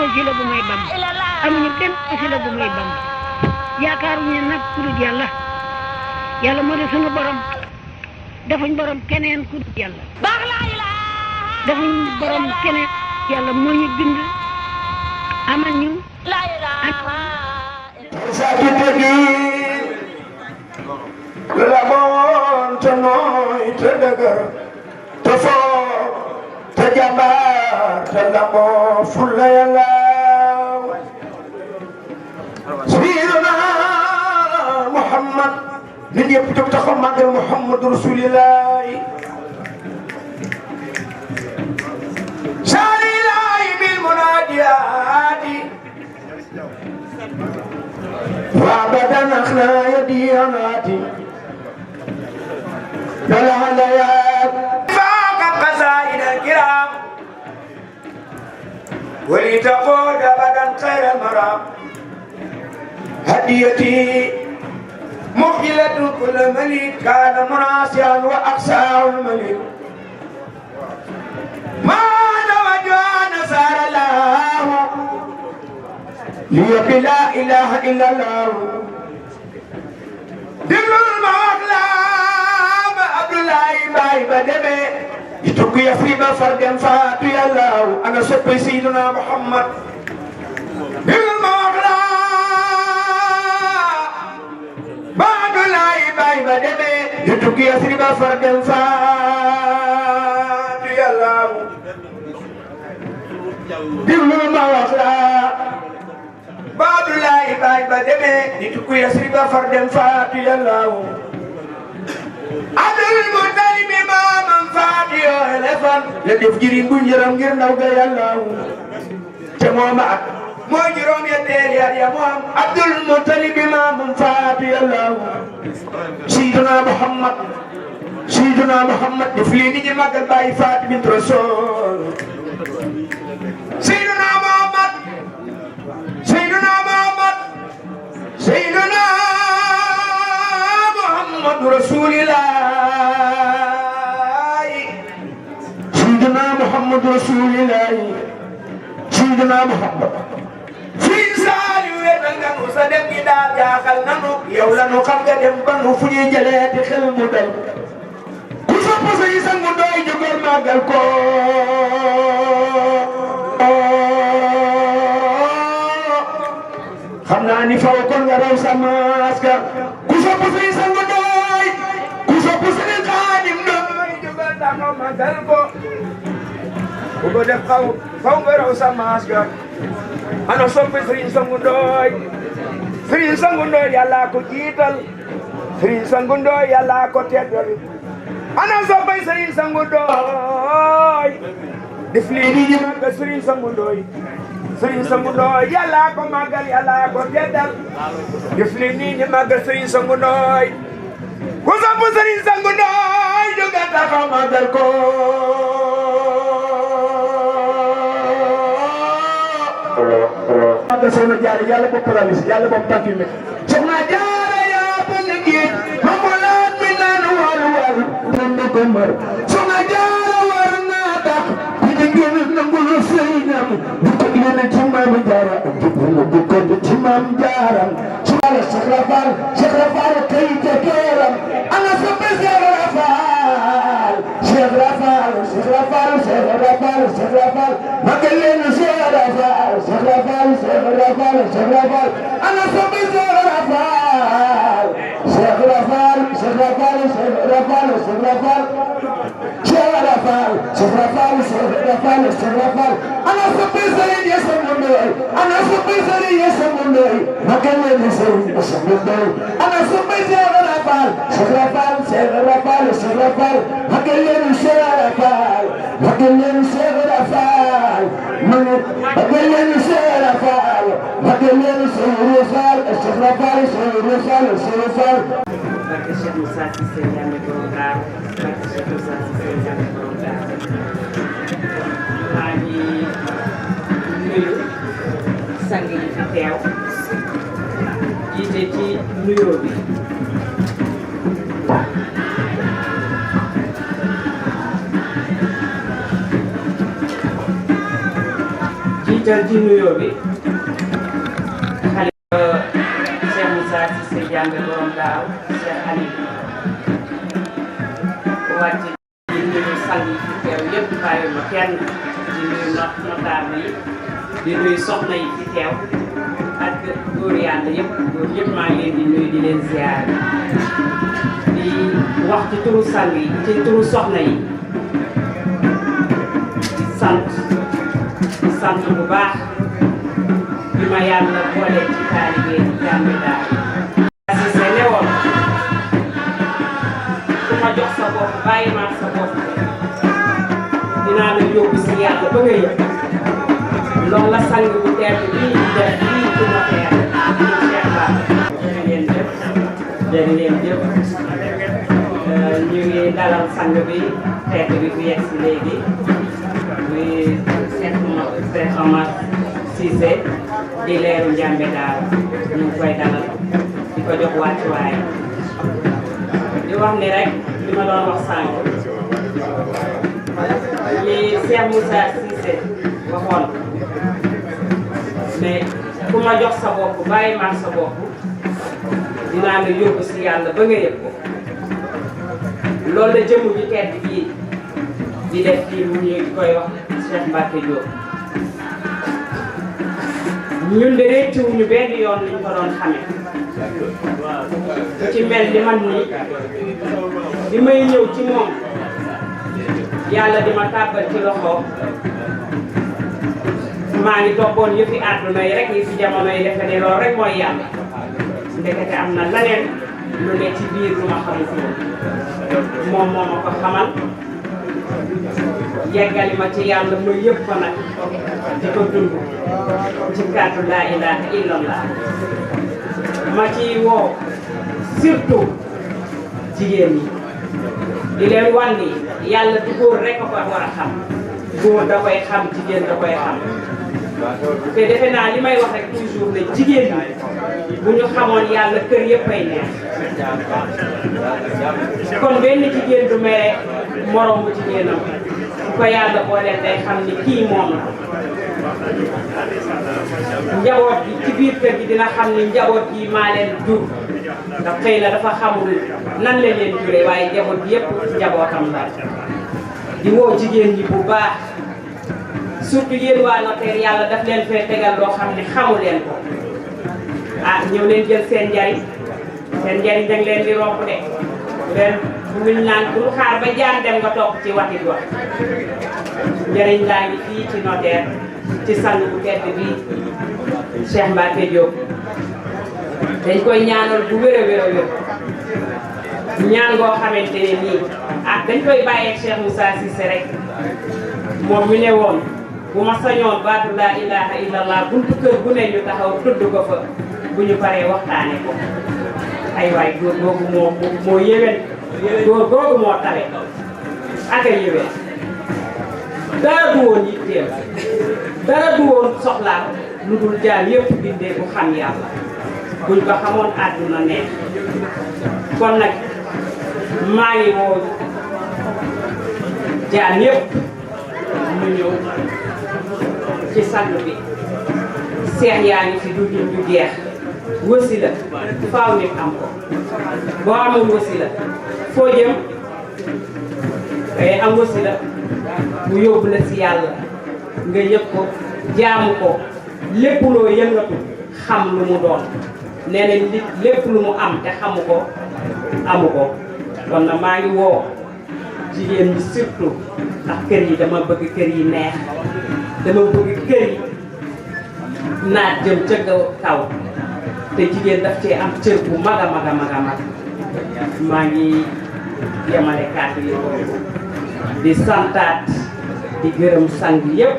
wasila bu may Bamba amuñu benn wasila bu may Bamba yaakaaruñu nag ku dul yàlla yàlla moo di sunu borom defuñ borom keneen ku dul yàlla defuñ borom keneen yàlla moo ñu bind amal ñu la bon te nooy te dëgër te foo te jàmbaar te lamboo fulla yàlla sayyiduna Muhammad nit yëpp jóg taxaw màggal Muhammadu Rasulillah saalilaay bil munaadiyaati وابدا اخنا يدياناتي بالعليات فوق القصائد الكرام ولتقود ابدا خير مرام هديتي مخجلة كل مليك كان مناسيا واقساه المليك ما توجه نصار الله ليك لا إله إلا الله دبل المغلام عبد الله باي بدمي يتوك يفري بفرد فاتو يا الله أنا سبي سيدنا محمد دبل المغلام عبد الله باي بدمي يتوك يفري بفرد فاتو يا الله دبل المغلام Baabulaay baay ba demee nit ku yasri ba far dem faatu yàllaawu Abdul Mutalib maamam faatu yoo elefan la def jiriñ bu njëram ngir ndaw ga yàllaawu te mooma at moo juróom yetteel ya moom Abdul Mutalib maamam faatu yàllaawu Sayyiduna Muhammad def lii nit ñi màggal bàyyi faatu bint Rasul Sayyiduna Muhammad Rasulillah Sayyiduna Muhammad Rasulillah Sayyiduna Muhammad fi saali wetal nga nu sa dem gi daal jaaxal nanu yow la nu xam nga dem ba nu fu ñuy jëlee te xel mu dal ku sopp say sangu doy jógal màggal ko xam naa ni faw kon nga raw sama askar ku sopp say sangu doy ku sopp say xaadim doy jógal taxaw màggal ko ku ko def faw nga raw sama askar ana soppi Sëriñ Sangu Ndoy Sëriñ Sangu Ndoy Yàlla ko jiital Sëriñ Sangu Ndoy Yàlla ko teddal ana soppi Sëriñ Sangu Ndoy def lii ni ñu màggal Sëriñ Sangu Ndoy Sëriñ Sangu Ndoy Yàlla ko màggal Yàlla ko teddal def lii ni ñu màggal Sëriñ Sangu Ndoy ku sopp Sëriñ Sangu Ndoy jógal taxaw màggal ko soxna Jaara yàlla boobu paralysé yàlla boobu tànk yu métti soxna Jaara yaa bëgg géej ma ko laat mi naan waru nan na ko mar soxna Jaara war naa tax ñu di gën a nangul sëynam bu ko yéene ci maam Jaara bu ko ci maam Jaara su wala Cheikh Rafal kay te keeram ana sa bés Cheikh Rafal magal leen Cheikh Rafal ana sa bés Cheikh Rafal ana sa bés Yesamundooy ana sa bés Yesamundooy magal leen Cheikh Yesamundooy ana sa bés Cheikh Rafal magal leen Cheikh Rafal magal leen Cheikh Rafal magal leen Cheikh Rafal magal leen Cheikh Rafal barke Cheikh Moussa Cissé Ndiamé borom Daaru barke Cheikh Moussa Cissé Ndiamé borom Daaru maa ngi nuyu sang yi fi teew jiite ci nuyoo bi jiital ci nuyoo bi xalifa Cheikh Moussa Cissé Diamé borom daaw Cheikh Ali wàcc di nuyu sang yi fi teew yëpp bàyyi ma kenn di nuyu notable yi di nuyu soxna yi fi teew ak góor yàlla yëpp maa ngi leen di nuyu di leen ziar di wax ci turu sang yi ci turu soxna yi di sant bu baax bi ma yàlla boole ci taalibe Diamé Dahira si se newoon ku ma jox sa bopp bàyyi ma sa bopp dinaa la yóbbu si yàlla ba nga yëg loolu la sang bu tedd bii def lii ci notaire jërë ngeen jëf ñu ngi dalal sang bi tedd bi bu yegg si léegi muy Cheikh Omar Cissé di leeru Diamé Dahira ñu ngi koy dalal di ko jox wàccuwaay di wax ni rek li ma doon wax sànq li Cheikh Moussa Cissé waxoon mais ku ma jox sa bopp bàyyi ma sa bopp dinaa la yóbbu si yàlla ba nga yëg ko loolu la jëmm ji tedd bii di def fii mu ñu koy wax Cheikh Mbacke Diop ñun de réccuwuñu benn yoon liñ ko doon xamee ci mel ni man nii di may ñëw ci moom yàlla di ma tàbbal ci loxoom maa ngi toppoon yëfi àdduna yi rek yi fi jamono yi defe ne loolu rek mooy yàlla ndekete am na leneen lu ne ci biir lu ma xamul moom moo ma ko xamal yeggali ma ci yàlla muy yëpp ko nag di ko dund ci kàddu laa ilaaha illallah ma ci woo surtout jigéen ñi di leen wan ni yàlla du góor rek a ko war a xam góor da koy xam jigéen da koy xam te defe naa li may wax rek toujours ne jigéen ñi bu ñu xamoon yàlla kër yëpp ay neex kon benn jigéen du mere morom bu jigéenam bu ko yàlla booleel day xam ni kii moom la njaboot bi ci biir kër gi dina xam ni njaboot gi maa leen jur ndax xëy na dafa xamul nan la leen juree waaye njaboot bi yëpp njabootam la di woo jigéen ñi bu baax surtout yéen waa notaire yàlla daf leen fee tegal loo xam ne xamu leen ko ah ñëw leen jël seen njariñ dañ leen di romb de leen buñ naan bul xaar ba jaan dem nga topp ci waxit wax njariñ laa ngi fii ci notaire ci sang bu tedd bi Cheikh Mbacke Diop dañ koy ñaanal bu wér a wér a wér ñaan ngoo xamante ne nii ah dañ koy bàyyeeg Cheikh Moussa Cissé rek moom mi ne woon bu ma sañoon baatu laa ilaha illallah buntu kër bu ne ñu taxaw tudd ko fa bu ñu paree waxtaane ko ay waay góor googu moo yéwén góor googu moo tawe ak a yéwén dara du woon yitteem dara du woon soxlaam lu dul jaam yëpp bindee bu xam yàlla buñ ko xamoon àdduna neex kon nag maa ngi woo jaam yëpp ñu ñëw ci sang bi seex yaa ngi fi du jeex wasila faaw nit am ko boo amul wasila foo jëm am wasila mu yóbbu la si yàlla nga yëg ko jaamu ko lépp loo yëngatu xam lu mu doon nee na nit lépp lu mu am te xamu ko amu ko kon na maa ngi woo jigéen ñi surtout ndax kër yi dama bëgg kër yi neex dama bëgg kër yi naat jëm ca kaw te jigéen daf cee am cër bu mag a mag a mag a mag maa ngi yemale kàddu yi di santaat di gërëm sang yëpp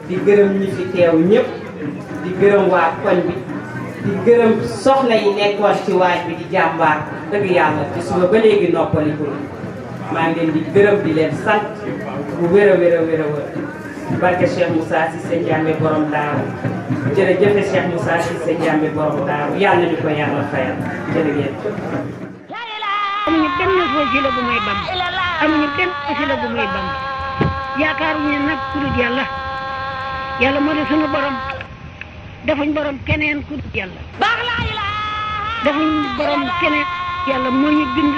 di gërëm ñi fi teew ñëpp di gërëm waa koñ bi di gërëm soxna yi nekkoon ci waaj bi di jàmbaar dëgg yàlla ci suba ba léegi noppaliku maa ngi leen di gërëm di leen sant bu wér a wér a wér a wér barke Cheikh Moussa Cissé Diamé borom daaru jërëjëf Cheikh Moussa Cissé Diamé borom daaru yàlla nañu ko yàlla fayal jërëjëf. amuñu benn wasila bu may bam amuñu benn wasila bu may bam yaakaaruñu nag ku dul yàlla yàlla moo di sunu borom defuñ borom keneen ku dul yàlla defuñ borom keneen yàlla moo ñu bind